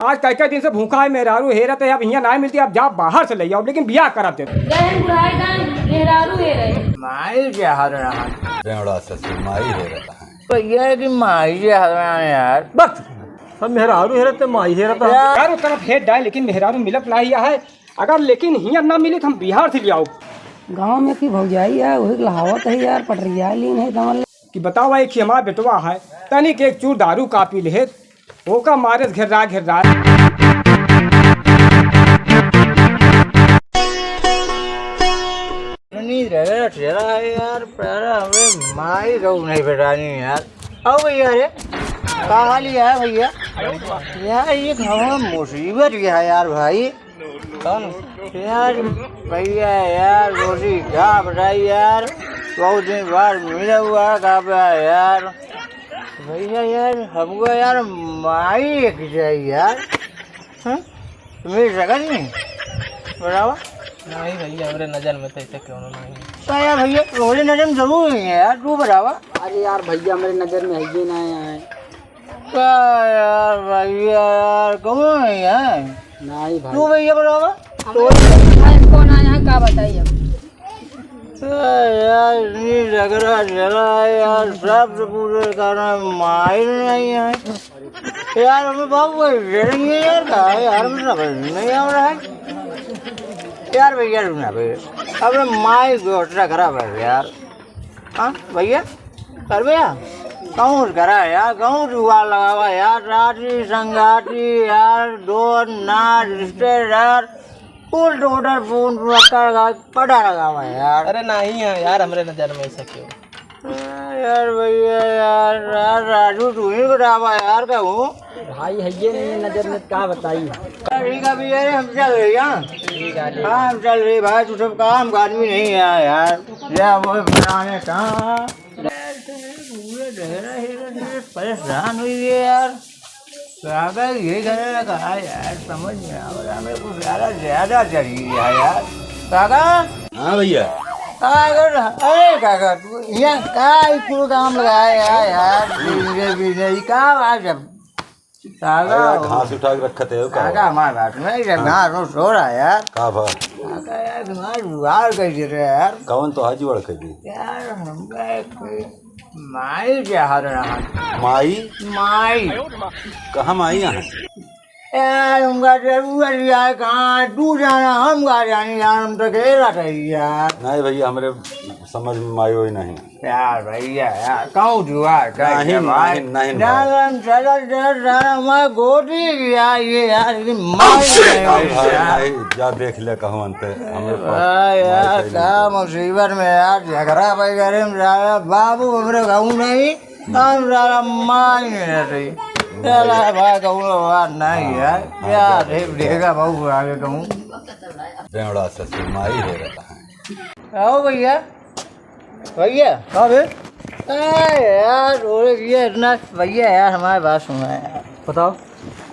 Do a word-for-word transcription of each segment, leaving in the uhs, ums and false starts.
आज कई कई दिन से भूखा है, मेहरारू हेरत है, अब हियाँ नाहीं मिलती, अब जा बाहर से ले आओ, लेकिन बियाह करब दे। गहन बुढ़ाई दान मेहरारू हेरे। माई जहर रहा। बेवड़ा ससुर माई हेरत है। भैया की माई जहर रहा यार। बस, हम मेहरारू हेरत है, माई हेरत है। यार, यार, वो तरफ हेर डाए, लेकिन मेहरारू मिलत नाहीं है। अगर लेकिन हियाँ ना मिली तो हम बिहार से ले आओ। गाँव में की भौजाई है, वही लहावत है यार, पटरिया लीन है, समझ ले। कि बतावा, एक ही हमार बेटवा है, तनिक एक चूर दारू का पी ले, ओका मारे घेर्रा घेर्रा। नहीं रगड़ा ठेला है यार, प्यारा हमें माई गऊ नहीं बेटानी यार। आओ भैया रे, का हाल है भैया? यार, ये गाँव में मुसीबत क्या है यार भाई? कौन? यार भैया यार, रोजी का बताई यार, बहुत दिन बाद मिला हुआ का बा यार। भैया यार, हमको यार माई एक चाहिए यार। हाँ? मिल सका नहीं? बतावा। नहीं भैया, हमरे नजर में तो ऐसे क्यों ना नहीं। तो यार भैया, तोहरे नजर में जरूर नहीं है यार, तू बतावा। अरे यार भैया, हमरे नजर में है ही ना है। का यार भैया यार, कौन है यार? नहीं भाई। तू भैया बतावा। हमरे भाई कौन आया है, का बताई अब? ए यार, इतनी झगड़ा झगड़ा है यार, सबसे पूछे कारण माई नहीं है। यार, हमें बाबू का घर नहीं है यार, कहाँ है यार, हमें समझ में नहीं आ रहा है। यार भैया, सुना भैया, अब माई व्यवस्था खराब है यार। हाँ भैया, कर भैया, कहूँ करा यार, कहूँ जुगाड़ लगावा यार, राती संगाती यार, दोस्त नात रिश्तेदार, फूल टोटर फूल टोटर का पटा लगावा यार। अरे नहीं है यार, हमरे नजर में ऐसा क्यों? अरे यार भैया यार, यार राजू तू ही बतावा यार कहूँ। भाई है ये नहीं है नजर में, का बताई। ठीक है भैया, हम चल रहे हैं। ठीक है, ठीक है। हाँ, हम चल रहे भाई, तू सब काम का आदमी नहीं है यार। या वो बताने कहाँ? परेशान हुई है यार। काका, ये घर का है यार, समझ में आ रहा है, मेरे को ज्यादा, ज्यादा चढ़ी है यार। काका। हाँ भैया। काका, अरे काका, तू यहाँ का ही कुल काम लगाया है यार, बीने, बीने, ये का बात है? काका। अरे यार, घास उठा के रखत है, का काका, बा? हमार बात में, ये हाँ। घास उस हो रहा है यार। का बा? काका यार, हमार जुगाड़ कैसे रहे यार? कौन तो है जुगाड़ कैसे? यार, हमका एक माई चाहत रहा। माई? माई। कहाँ माई यहाँ? ए, हमका जरूरत है, कहाँ तू जाना, हम का जानी यार, हम तो अकेला रही यार। नहीं भैया, हमरे समझ में माई वही नहीं। यार भैया, यार, कहूँ जुआ, नहीं, भाई। नहीं, नहीं, नहीं, जान, भाई। हम चलत, चलत, जाना, मैं गोदी गया, ये यार, ये माई नहीं, नहीं, भाई, यार। नहीं, जा देख ले, कहूँ अंते, हमरे पास भाई, माई यार, कहीं का नहीं। मुसीबत में यार, झगड़ा भाई करे में, यार, बाबू, हमरे कहूँ नहीं, हम सारा माई नहीं रहते। चला भाई, कहूँ बात नहीं है। हाँ, क्या हाँ, ढेर हाँ। ढेगा बाबू आगे कहूँ। बेवड़ा ससुर माई हो रहता है। आओ भैया। भैया। हाँ बे। अरे यार, अरे ये इतना भैया यार, हमारे बात सुना यार। बताओ।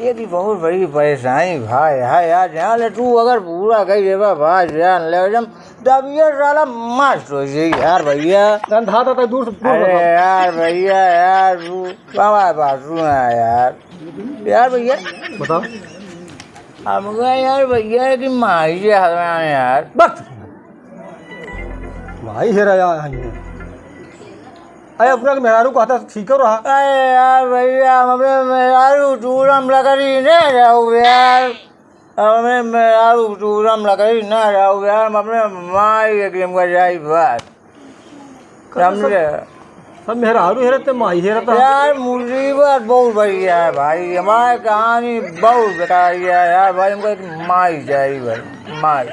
ये भी बहुत बड़ी परेशानी भाई है यार, जान ले तू अगर पूरा कही देबा भाई, जान ले एकदम तब ये साला मस्त हो जाई यार भैया। गंधा तो तक दूर से, दूर अरे से। यार भैया यार, तू बाबा बात सुना यार। यार भैया। बताओ। हमका यार भैया की माई से हराना यार। बस। माई हेरा यार। अरे अपना के मेहरारू कहता ठीक रहा। अरे यार भैया, हम अपने मेहरारू चूरम लकड़ी ना जाऊ यार। अब अपने मेहरारू चूरम लकड़ी ना जाऊ यार, हम अपने माई के गेम का जाई बात। समझे? सब मेहरारू हेरत है, माई हेरत है। यार मुसीबत बहुत बढ़िया है भाई, हमारी कहानी बहुत बेकार है यार भाई, हमको एक माई चाहिए भाई, माई।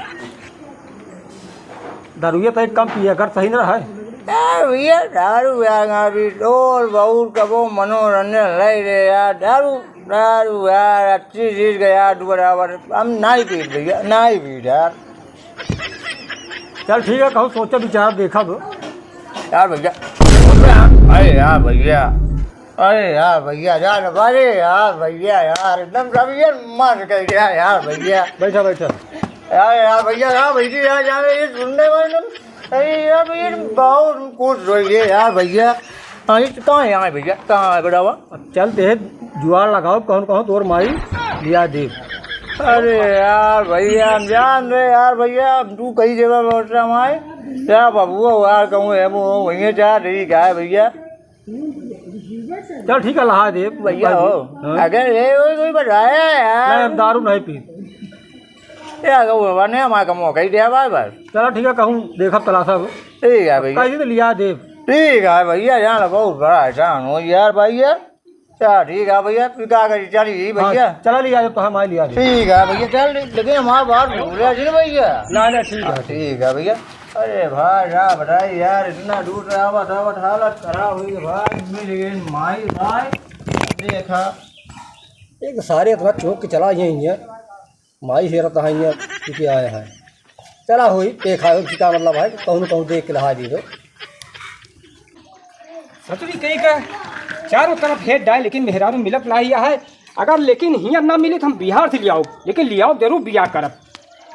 दारुए तो एक कम पिया कर, सही न रहा है। यार भैया, दारू यार, अभी ढोल बहुत कबो मनोरंजन ले ले यार, दारू, दारू यार, अच्छी चीज का यार, तू बराबर, हम नहीं पी भैया, नहीं पी यार। चल ठीक है, कहूँ सोचा विचार देखा दो। यार भैया, अरे यार भैया, अरे यार भैया, यार, अरे यार भैया, यार, एकदम तबीयत मर गई यार, यार भैया। बैठा, बैठा। यार, यार भैया, यार भैया, यार, यार, ये सुनने वाले तुम, अरे यार भैया, तुम बहुत खुश हो गए यार भैया। हाँ, ये कहाँ है, यहाँ है भैया, कहाँ है बेटा हुआ? अब चलते हैं, जुगाड़ लगाओ, कौन कौन तोर माई लिया दे। अरे यार भैया, हम जान रहे यार भैया, तू कही जगह बैठा माई, क्या बाबू यार कहूँ है वो वहीं जा रही क्या है भैया? चल ठीक है, लहा दे भैया हो। हाँ। अगर ये वो कोई बताया यार। नहीं, हम दारू नहीं पी। ये अगर वो बने हमारे का मौका ही दिया बार बार। चलो ठीक है, कहूँ देखब तलाशा हो। ठीक है भैया। कहीं तो लिया दे। ठीक है भैया, जान बहुत बड़ा एहसान हो यार भैया। चला ठीक है भैया, तू का करी, चल ही हाँ, भैया। चला लिया दे, तो हम आए लिया दे। ठीक है भैया, चल, लेकिन हमार बात भूल रहा जी भैया। ना, ना, ठीक है। हाँ, ठीक है भैया। अरे भाई, क्या बताई यार, इतना दूर से आवत, आवत हालत खराब हुई भाई, मिल गए माई भाई। देखा। एक सारे इतना चौक के चला यहीं है। माई हेरत है यहाँ, क्योंकि आए हैं। चला होई, देखा हो, का मतलब है, कहूँ न कहूँ देख के लहा दी हो। ससुरी कहीं का चारों तरफ हेर डाए, लेकिन मेहरारू मिलत नाही है। अगर लेकिन हियाँ ना मिली तो हम बिहार से लियाओ, लेकिन लियाओ जरूर, बियाह करब।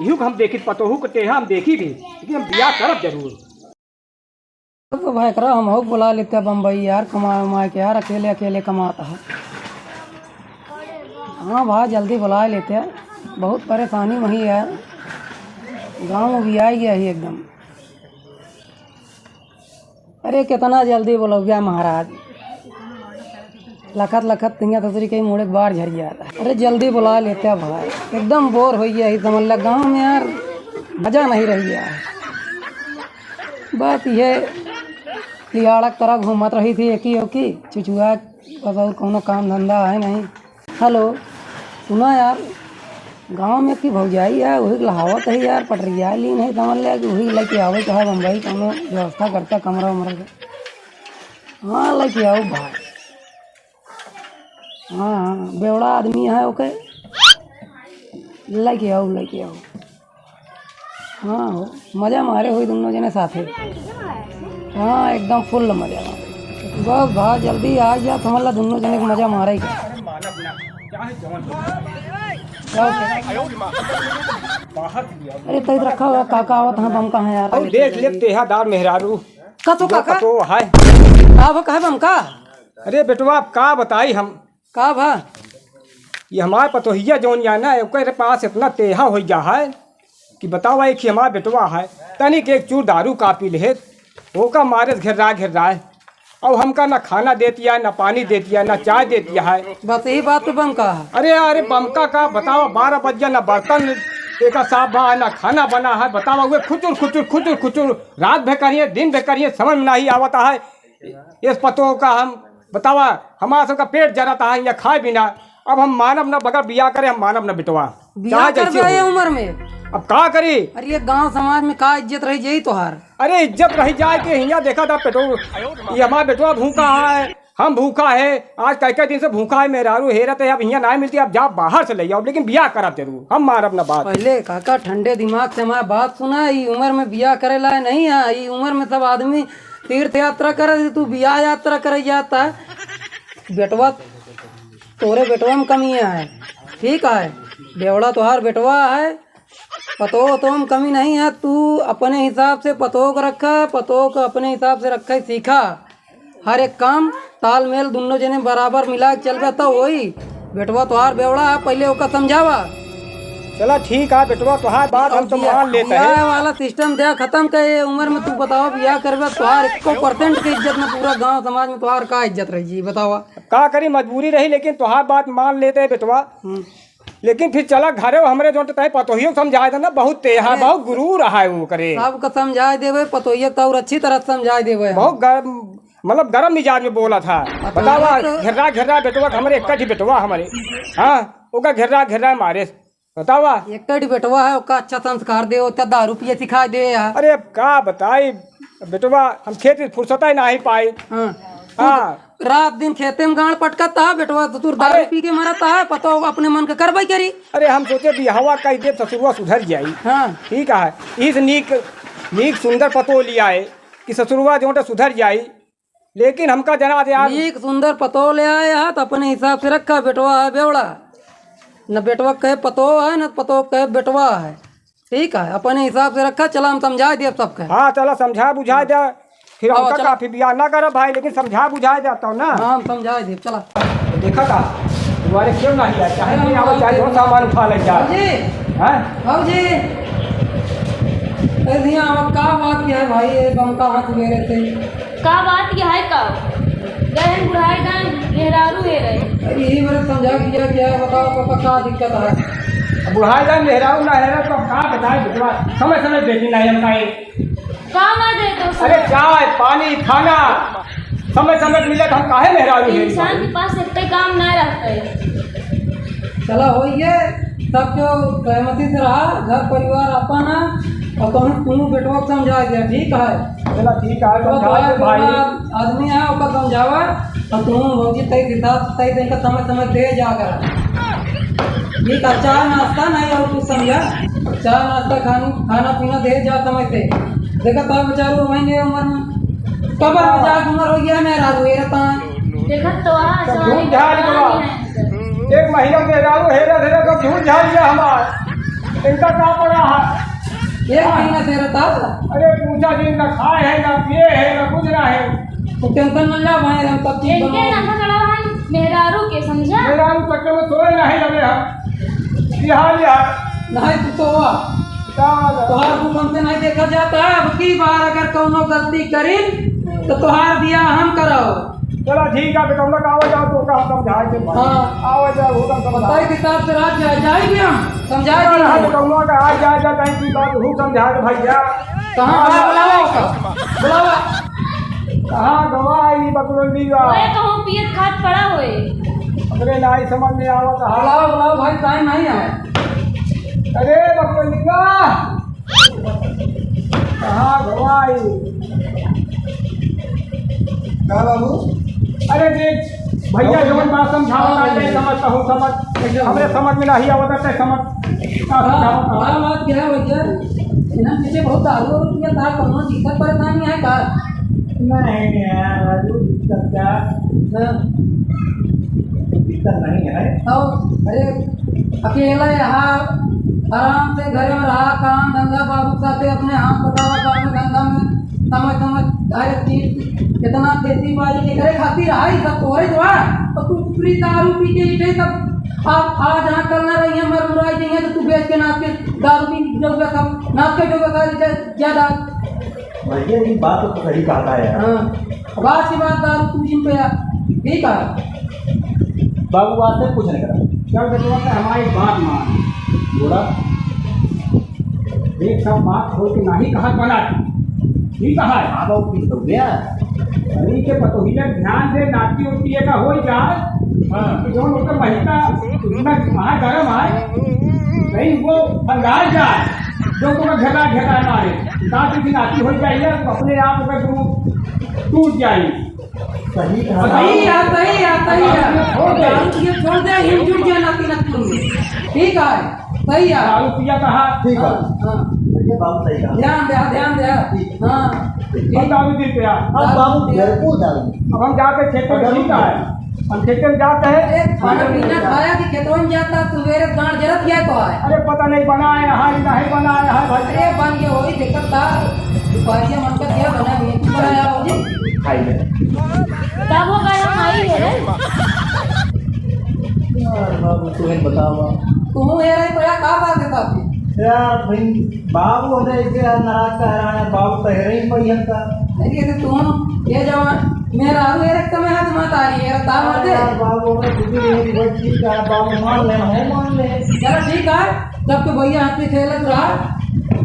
इहू को हम देखी, पतोहू को टेढ़ा हम देखी भी, लेकिन हम बियाह करब जरूर। तो भाई करा हम हो बुला लेते हैं बम्बई यार, कमाए उमाए के यार, अकेले अकेले कमाता है। हाँ भाई जल्दी बुला लेते हैं, बहुत परेशानी वही है, गाँव में भी आई गया ही एकदम। अरे कितना जल्दी बोलो गया महाराज, लखत लखत तिंगा तसरी कहीं मुड़े के बार झर गया था। अरे जल्दी बुला लेते हैं भाई, एकदम बोर हो गया ही समझ लग गाँव में यार, मजा नहीं रह गया है। बस ये लिहाड़क तरह घूमत रही थी एकी ओकी चुचुआ, बस और कोनो काम धंधा है नहीं। हेलो, सुना यार, गाँव में की भौजाई है, वही लहावत है यार, पटरिया ली नहीं समझ ले कि वही लेके आवे चाहे बम्बई, कोनो व्यवस्था करता कमरा उमरा के। हाँ, लेके आओ भाई। हाँ, हाँ, बेवड़ा आदमी है, ओके। लेके आओ, लेके आओ। हाँ हो, मजा मारे होई दुन्नो जने साथे। हाँ, एकदम फुल मजा मारे। बस भा, जल्दी आ जा, समझ ला दुन्नो जने के मजा मारे के। अरे, तैत रखा हुआ, काका आवत हैं, बमका हैं यार। अरे, देख ले, तेहादार मेहरारू। का तो जो काका? पतो है। का भा, काहे बमका? अरे बेटवा, अब का बताई हम? का भा? ये हमार पतोहिया जौन या ना, ओकरे पास इतना तेहा होइ गया है कि बतावा, एक ही हमार बेटवा है, तनिक एक चूर दारू का पी लेहे, ओका मारे से घेर्रा घेर्रा है। और हमका ना खाना देतिया, ना पानी देतिया, ना चाय देतिया है। बस यही बात तो बमका है। अरे, अरे, बमका का बतावा, बारह बज गया, ना बर्तन एका साफ बा, ना खाना बना है। बतावा, वे खुचुर, खुचुर, खुचुर, खुचुर, रात भे करिए, दिन भे करिए, समझ में नहीं आवता है। इस पतोह का हम बतावा, हमारा सबका पेट जरत है, या खाए बिना। अब हम मानब न, बगैर बियाह करे हम मानब न बेटवा। बियाह चाहे जैसे करबे हो। ये उम्र में? अब का करी? अरे, ये गांव समाज में का इज्जत रही जाई तोहार? अरे, इज्जत रही जाए के हियाँ देखा था पेटो, ये हमारा बेटवा भूखा है, हम भूखा है, आज कई कई दिन से भूखा है, मेहरारू हेरत है, अब हियाँ ना मिलती, अब जा बाहर से ले आओ, लेकिन बियाह करब जरूर, हम मानब न बात। पहले काका ठंडे दिमाग से हमार बात सुना, ई उम्र में बियाह करे लाए नहीं है, ई उम्र में सब आदमी तीर्थ यात्रा करे, तू बियाह यात्रा करे जाता है। बेटवा, तोरे बेटवा में कमी है, ठीक है, बेवड़ा तोहार बेटवा है, पतोह तो में कमी नहीं है। तू अपने हिसाब से पतोह को रखा, पतोह को अपने हिसाब से रखा, सीखा। हर एक काम तालमेल दुन्नो जने बराबर मिला के चलबे तो होई। बेटवा तोहार बेवड़ा है, पहले ओका समझावा। चला ठीक है बेटवा, तोहार बात हम तो बिया-, मान लेते हैं। बियाह वाला सिस्टम दे खत्म कर, ये उम्र में तू बतावा बियाह करबे, तोहार एको परसेंट के इज्जत ना पूरा गांव समाज में तोहार का इज्जत रही जी, बतावा। का करी, मजबूरी रही, लेकिन तोहार बात मान लेते हैं बेटवा। हम्म। लेकिन फिर चला घरे, हमरे जो तय पतोहियो समझाए देना, बहुत तेहा, अरे, बहुत गुरूर है वो करे। सबका समझाए देवे, पतोहिया तो और अच्छी तरह समझाए देवे हम। बहुत गरम, मतलब गरम मिजाज में बोला था। पतोहिया बतावा, तो घेर्रा घेर्रा बेटवा, हमरे एक ही बेटवा हमरे। हाँ, ओका घेर्रा घेर्रा मारे। बतावा। एक ही बेटवा है, ओका अच्छा संस्कार दे, ओका दारू पिए सिखाए दे यार। अरे अब का बताई बेटवा, हम खेत से फुर्सत ही नहीं पाई। हाँ। हाँ। रात दिन खेते में गांड पटकता है बेटवा, तो तू दारू अरे। पी के मरता है, पतोह अपने मन के करबई करी। अरे हम सोचे बियाहवा कई देब, ससुरवा सुधर जाई। हाँ। ठीक है, इस नीक, नीक सुंदर पतोह लिया है कि ससुरवा जो है सुधर जाई, लेकिन हमका जना दे यार। नीक सुंदर पतोह ले आए है तो अपने हिसाब से रखा, बेटवा है बेवड़ा, न बेटवा कहे पतोह है, न पतोह कहे बेटवा है। ठीक है, अपने हिसाब से रखा, चला हम समझाए देब सबके। हाँ, चला समझा बुझाए दे, फिर आओ, हमका चला। काफी बियाह ना करब भाई, लेकिन समझा बुझाए दे तो ना। हाँ, हम समझाए देब, चला। देखा का? तुम्हारे क्यों नहीं आता है? नहीं, आओ, चाहे जो सामान उठा ले जा। भौजी। हाँ? भौजी। ए, धिया, अब का बात क्या है भाई, ये बम का हाथ मेरे से? का बात क्या है का? गए हैं बुढ़ाई दान, मेहरारू हेरे। अरे, यही मेरे समझा दिया क्या है, बताओ पापा, का दिक्कत है? अब बुढ़ाई दान मेहरारू ना हेरे तो का बताए बेटवा, समय समय बेटी नहीं हम काहे। का ना दे तो अरे, चाय, पानी, खाना, समय समय मिले तो हम काहे मेहरारू हेरे? इंसान के पास इतना काम ना रहता है। चला, होइए, सब केहू सहमति से रहा, घर परिवार आपन है, और तुम, तुम बेटवा के समझा दिया, ठीक है? चला, ठीक है, तो समझा तुम्हारा दे भाई। आदमी है, ओकर समझावा, और तुम भौजी तय हिसाब से तय दिन का समय, समय दे जा कर। ठीक है, चाय नाश्ता नहीं और कुछ समझा, चाय नाश्ता खान-, खाना पीना दे जा समय से। देखा तो बेचारू वहीं उम्र में, कबर में जाके उम्र हो गया, मेहरारू ये रहता है। देखत तो आ, सब जवानी झूठ झाड़ के बा। एक महीना मेहरारू हेरा धेरा सब झूठ झाड़ गया हमार। इनका का पड़ा है? एक महीना से रहता? अरे पूछा दिन ना खाए है, ना पिए है, ना कुछ ना है। तो टेंशन न ला भाई, हम सब चीज इनके बनाओ। ना पकड़ा हम मेहरारू के, समझा? मेहरारू चक्कर में सोए नहीं लगे हम। ये हाल यार। नहीं तू तो हुआ। का तोहार मुँह हमसे नहीं देखा जाता है। अब की बार अगर कौनो गलती करिन, तो तोहार बियाह हम कराओ। चला ठीक है, बेटा, हम लोग आवा जाओ, तो का हम समझाए के भाई। हाँ। आवा जाओ, हम समझाए। बताए के साथ से रात जाए, जाए भी हम, समझाए हाँ, भी हाँ, हम। तो कौनो का आज जाए, जाए, कहीं की बात, हम समझाए के भाई, जा। कहाँ हाँ, बा? बुलावा ओका। बुलावा। कहाँ गवा ई बकलोली बा? ओए, कहूँ पियत खात पड़ा होए। हमरे नाई समझ में आवत है। बुलावा, बुलावा भाई, टाइम नहीं है। अरे बकलोलिंगा, कहाँ गवाई? का बाबू? अरे देख भैया, जौन बात समझावत हाँ, है, हाँ। समझ, कहूँ समझ, एकदम। हमरे समझ में नहीं आवत है, समझ, का हाँ, समझावत है? हाँ, बात क्या है भैया? इन्हन पीछे बहुत दारू और पिया था, कौनो दिक्कत परेशानी है का? नहीं यार, दारू दिक्कत का? हाँ। दिक्कत नहीं है। तो, अरे, अकेला यहाँ आराम से घर में रहा, काम धंधा बाबू के साथे अपने हाथ बटावा काम धंधा में समय समय हर एक चीज, कितना खेती बाड़ी के करे खातिर आई सब तोरे जो है, तो तू पूरी दारू पी के इठे सब आ, आ जहाँ कल ना रही है, मर मुराई गई है, तो तू बेच के नाच के दारू पी जाऊगा सब, नाच के जाऊगा सारी ज-, जायदाद। भैया, ये बात तो सही कहता है यार। हाँ, अब आज के बाद दारू तू जिम पे आ, ठीक है? बाबू, आज से कुछ नहीं करा। चल बेटवा, ते हमारी बात मान। बोला। एक सब बात खोल के नहीं कहा बना। ठीक है। हाँ बाबू, ठीक हो गया। अरे के पतोहिया ध्यान दे, नाती उती का हो जाए। हाँ। तो जौन ओकर महिला, उतना महा गरम आए, नहीं वो अंगार जाए, जो ओकर घेरा घेरा मारे। नाती की नाती हो जाए, तो अपने आप ओकर टूट जाए। सही कहा। सही है, सही है, सही है। छोड़ दे। दारू पिए छोड़ दे, हिल जुट गया नाती नाती में। ठीक है, सही है। दारू पिया कहा? ठीक है। हाँ, हाँ। ये बात सही कहा। ध्यान दे, ध्यान दे। ठीक। हाँ। हम दारू पी पिया। अब बाबू बिल्कुल दारू। अब हम जाते खेत में, ठीक है, हम खेत में जाते हैं। अरे, खाना पीना खाया कि खेतवा में जाता, सवेरे गांड जरत गया तो है। अरे पता नहीं बना है, हाल नहीं बना है, हाल भाई। अरे बन के वही देखत था, दुपहरिया मन का क्या बना है, तू बनाया भौजी? खाई ले। तब हो गए हम आई है रे। यार बाबू, तुम्हें बतावा। तुम ये रही तो यार का बात है बाबू? यार भाई, बाबू हमरे इसे नाराज का हराना, बाबू तो हेरे ही पड़ी हमका। अरे तो तुम ये जवान, मेरा आलू ये रखता मैं हाथ मत आ रही है, तार मत दे। यार बाबू, हमरे खुशी नहीं हुई, ठीक है, बाबू मान ले, हम मान ले। चलो ठीक है, जब तो भैया हाथ में खेलत रहा,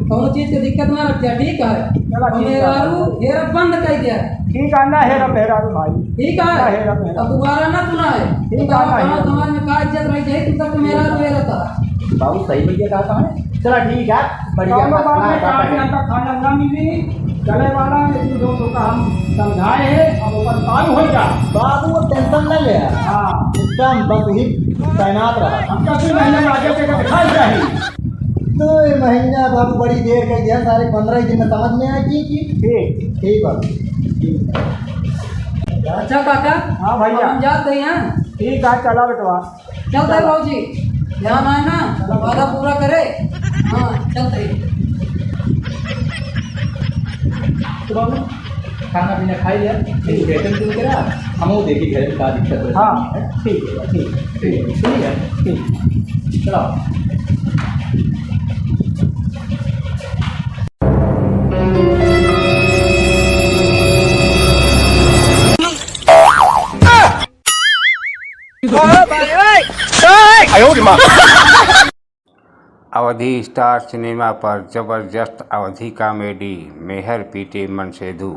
कौनो चीज के दिक्कत ना रखिया, ठीक है? चलो, ठीक है। मेहरारू हेरा बंद कर दिया। ठीक है, ना हेरा मेहरारू भाई। ठीक है? ना हेरा मेहरारू। अब दोबारा ना सुना है। ठीक है, ना हेरा। समाज में का इज्जत रह जाए, तू सब मेहरारू हेरा था। बाबू सही भैया कहा था। चलो, ठीक है, बढ़िया। कौनो बात नहीं, हाँ, काफी हमका खाना ना मिली, चले वाला, लेकिन दोस्तों का हम समझाए हैं, अब ऊपर चालू हो जा। बाबू, वो टेंशन ना ले। हाँ। एकदम बस वही तैनात रहा। हमका दो महीने में आगे से दिखाई चाहिए। दो महीना बाबू बड़ी देर कर दिया, सारे पन्द्रह दिन में समझ में आए कि, कि ठीक। ठीक बात। अच्छा काका, हाँ भैया। हम जाते हैं। ठीक है, चला बेटवा। चलते हैं बाबूजी, ध्यान आए ना, वादा पूरा करे। हाँ, चलते हैं। तो बाबू, खाना पीना खाई लिया, फिर वेतन दिन करा, हम वो देखी घर का दिक्कत है। हाँ। ठीक है, ठीक है, ठीक है, ठीक है, ठीक है। चलो। अवधी स्टार सिनेमा पर जबरदस्त अवधी कॉमेडी, मेहर पीटे मनसेधु।